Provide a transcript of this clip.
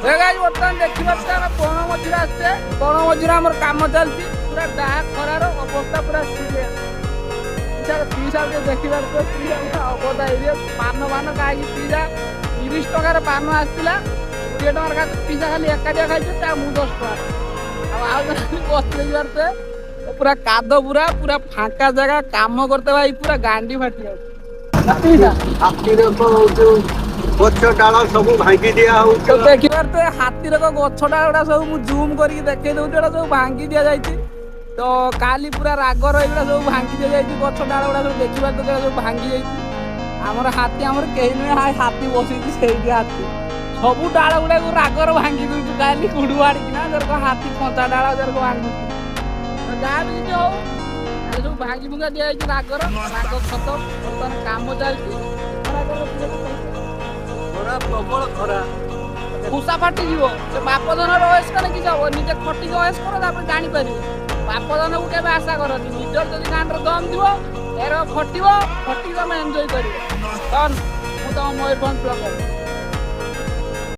Guys, ବର୍ତ୍ତମାନ ଦେଖିପାରୁଛେ ଆମେ ବଣ ମଝିରେ ଆସିଛେ। ବଣ ମଝିରେ ଆମର କାମ ଚାଲିଛି। ପୁରା ଡାହା ଖରାର ଅବସ୍ଥା ପୁରା ସିରିୟସ୍। ପିସା ଟିକେ ଦେଖିପାରୁଥିବ, ପିସା ପୁରା ଅବସ୍ଥା ଏରିଆ। ପାନ ଫାନ ଖାଇକି, ପିସା 30 ଟଙ୍କାର ପାନ ଆସିଥିଲା, 20 ଟଙ୍କାର ଖାଇଛି। ପିସା ଖାଲି ଏକାଟିଆ ଖାଇଛୁ ତା, ମୁଁ 10 ଟଙ୍କା। ଆଉ ଜଣେ ବସି ଦେଖିପାରୁଥିବେ, ପୁରା କାଦ, ପୁରା ପୁରା ଫାଙ୍କା ଜାଗା। କାମ କରତେ ଭାଇ ପୁରା ଗାଣ୍ଡି ଫାଟି ଯାଉଛି ପିସା। ହାତୀର ଯୋଉ ଗଛ ଡାଳ ସବୁ ଭାଙ୍ଗି ଦିଆ ହଉଛି। ତ ଦେଖିପାରୁଥିବେ, ହାତୀର ଗଛ ଡାଳ ଗୁଡା ସବୁ ମୁଁ ଜୁମ୍ କରିକି ଦେଖେଇ ଦଉଛି, ଏଟା ସବୁ ଭାଙ୍ଗି ଦିଆଯାଇଛି। ତ କାଲି ପୁରା ରାଗର ଏଗୁଡ଼ା ସବୁ ଭାଙ୍ଗି ଦିଆଯାଇଛି। ଗଛ ଡାଳ ଗୁଡା ସବୁ ଦେଖିପାରୁଥିବେ, ଏଗୁଡ଼ା ସବୁ ଭାଙ୍ଗି ଯାଇଛି। ଆମର ହାତୀ, ଆମର କେହି ନୁହେଁ, ହାତୀ ବସିଛି ସେଇଠି। ହାତୀ ସବୁ ଡାଳ ଗୁଡାକୁ ରାଗର ଭାଙ୍ଗି ଦଉଛୁ କାଲି କୁଡୁ ଆଣିକିନା। ଯେରକ ହାତୀ କଞ୍ଚା ଡାଳ ଯେରକ ଭାଙ୍ଗୁଛି। ତ ଯାହା ବି କିଛି ହଉ, ଏ ସବୁ ଭାଙ୍ଗି ଭୁଙ୍ଗା ଦିଆଯାଇଛି ରାଗର, ରାଗ ଖତ। ବର୍ତ୍ତମାନ କାମ ଚାଲିଛି। ଖରା, ପ୍ରବଳ ଖରା। ଖୁସା ଫାଟିଯିବ। ସେ ବାପ ଧନର ଅଏସ କଲେ କିଛି ହବ? ନିଜେ ଖଟିକି ଅଏସ କର, ତାପରେ ଜାଣିପାରିବ। ବାପ ଧନକୁ କେବେ ଆଶା କରନି। ନିଜର ଯଦି ଗାଣ୍ଡର ଦମ ଥିବ, ଏର ଖଟିବ, ଖଟିକି ତମେ ଏନ୍ଜୟ କରିବ। ଡନ୍। ମୁଁ ତମ ମୟୂରଭଞ୍ଜ ବ୍ଲଗର।